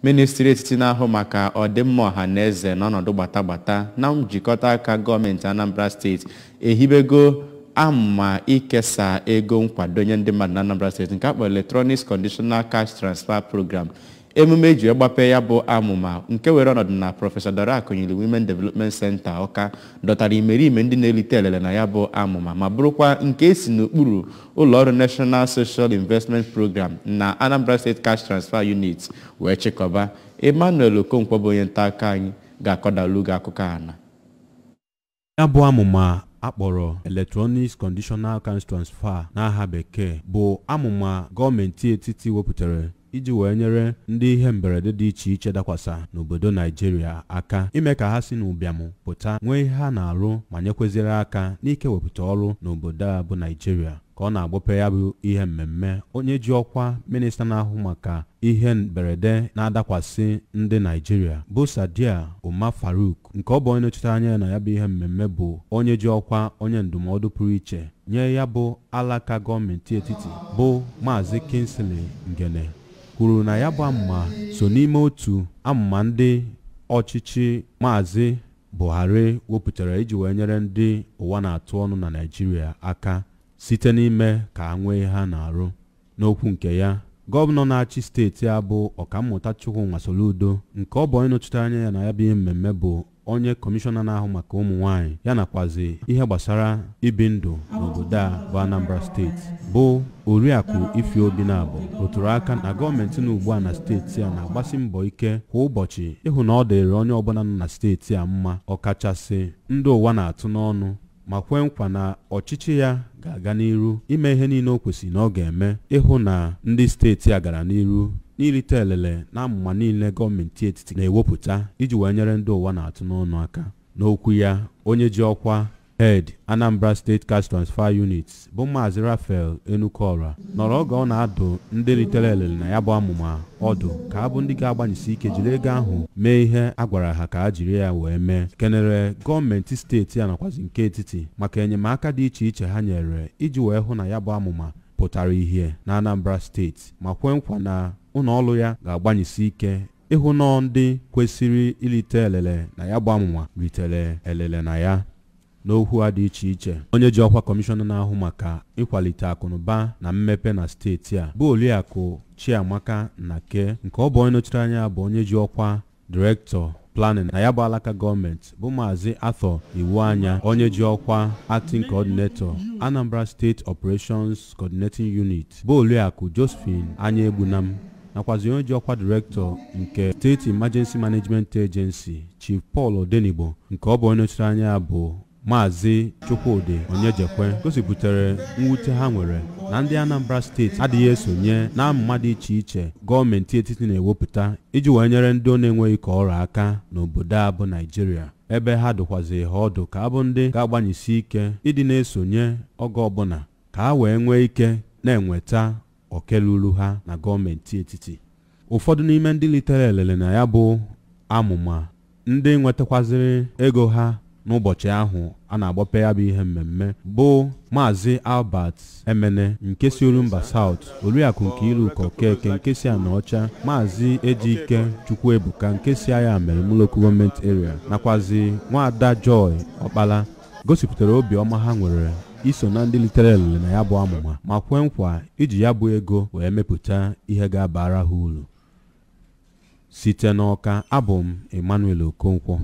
Ministri etiti na-ahụ maka ọdịmma ọha na eze na ọnọdụ gbatagbata na njikọta aka gọọmenti Anambra Steeti ehibego amụma ikesa ego nkwado nye ndị mmadụ na Anambra Steeti nke a kpọrọ Electronics Conditional Cash Transfer Program. Emume eji gbape ya bụ amụma nke were ọnọdụ na Prọfesọ Dora Akunyili Women Development Center Ọka dọtara imerime ndị na-elite elele na ya bụ amụma, ma bụrụkwa nke esi n'okpuru ụlọọrụ National Social Investment Program na Anambra State Cash Transfer Unit wee chịkọba. Emmanuel Okonkwo bụ onye nta akụkọ anyị ga-akọdalu gị akụkọ a na Ya bụ amụma akpọrọ Electronics Conditional Cash Transfer n'aha bekee bụ amụma gọọmenti etiti wepụtara iji wee nyere ndị ihe mberede dị iche iche dakwasa n'obodo Naijiria aka ime ka ha si n'ụbịam pụta, nwee ihe ha na-arụ, ma nyekwaziri aka n'ikewepụta ọrụ n'obodo a bụ Naijiria. Ka ọ na-agbape ya bụ ihe mmemme, onye ji ọkwa minista na-ahụ maka ihe mberede na-adakwasị ndị Naijiria bụ Sadiya Umar Farouq, nke ọ bụ onye nọchite anya na ya bụ ihe mmemme, bụ onye ji ọkwa onye ndụmọdụ pụrụ iche nye ya bụ alaka gọọmenti etiti, bụ Maazị Kingsley Ngene, kwuru na ya bụ amụma so n'ime otu amụma ndị ọchịchị Maazị Buhari wepụtara iji wee nyere ndị ụwa na-atụ ọnụ na Naijiria aka site n'ime ka ha nwee ihe ha na-arụ. N'okwu nke ya, gọvanọ na-achị steeti a bụ Ọkammụta Chukwuma Soludo, nke ọ bụ onye nọchite anya ya na ya bụ ihe mmemme, bụ onye kọmishọna na-ahụ maka ụmụ nwaanyị ya nakwazi ihe gbasara ibi ndụ n'obodo a bụ Anambra Steeti, bụ Oriakụ Ify Obinabo, rụtụrụ aka na gọọmenti na ugbu a na steeti a na-agbasi mbọ ike kwa ụbọchị ịhụ na ọ dịrị onye ọbụla nọ na steeti a mma, ọkachasị ndị ụwa na-atụ n'ọnụ, ma kwee nkwa na ọchịchị ya ga-aga n'iru ime ihe niile o kwesịrị na ọ ga-eme ịhụ na ndị steeti a gara n'iru n'irite elele na amụma niile gọọmenti etiti na-ewepụta iji wee nyere ndị ụwa na-atụ n'ọnụ aka. N'okwu ya, onye ji ọkwa Head Anambra State Cash Transfer Unit bụ Maazị Raphael Enukora nọrọ oge ọ na-adụ ndị ritere elele na ya bụ amụma ọdụ ka ha bụ ndị ga-agbanyesi ike jiri ego ahụ mee ihe a gwara ha ka ha jiri ya wee mee, kenere gọọmenti steeti a nakwazi nke etiti maka enyemaka dị iche iche ha nyere iji wee hụ na ya bụ amụma pụtara ihe na Anambra Steeti, ma kwee nkwa na ụlọ ọrụ ya ga-agbanyesi ike ịhụ nọọ ndị kwesịrị ilite elele na ya bụ amụma ritere elele na ya. N'okwu a dị iche iche, onye ji ọkwa kọmishọna na-ahụ maka ịkwalite akụnụba na mmepe na steeti a bụ Oriakụ Chiamaka Nnake, nke ọ bụ onye nọchiri anya bụ onye ji ọkwa direktọ planning na ya bụ alaka gọọmenti, bụ Maazị Arthur Iwuanya, onye ji ọkwa acting coordinator Anambra State Operations Coordinating Unit bụ Oriakụ Josephine Anyaegbunam, nakwazi onye ji ọkwa direktọ nke State Emergency Management Agency, Chief Paul Odenigbo, nke ọ bụ onye nọchiri anya bụ Maazị Chukwudi Onyejekwe, gosipụtara mwute ha nwere na ndị Anambra Steeti adịghị esonye na amụma dị iche iche gọọmenti etiti na-ewepụta iji wee nyere ndị na-enweghị ka ọrụ aka n'obodo a bụ Naijiria, ebe ha dụkwazị ha ọdụ ka abụ ndị ga-agbanyesi ike ịdị na-esonye oge ọbụla ka ha wee nwee ike na-enweta oke ruru ha na gọọmenti etiti. Ụfọdụ n'ime ndị litere elele na ya bụ amụma, ndị nwetakwaziri ego ha n'ụbọchị ahụ a na-agbape ya bụ ihe mmemme, bụ Maazị Albert Emene nke si Orumba South, Oriakụ Nkiruka Okeke nke si Anaọcha, Maazị Ejike Chukwuebuka nke si Ayamelụm Local Government Area, nakwazi Nwaada Joy Ọkpala, gosipụtara obiọma ha nwere iso na ndị litere elele na ya bụ amụma, ma kwee nkwa iji ya bụ ego wee mepụta ihe ga-abara ha uru. Site n'Ọka, abụ m Emmanuel Okonkwo.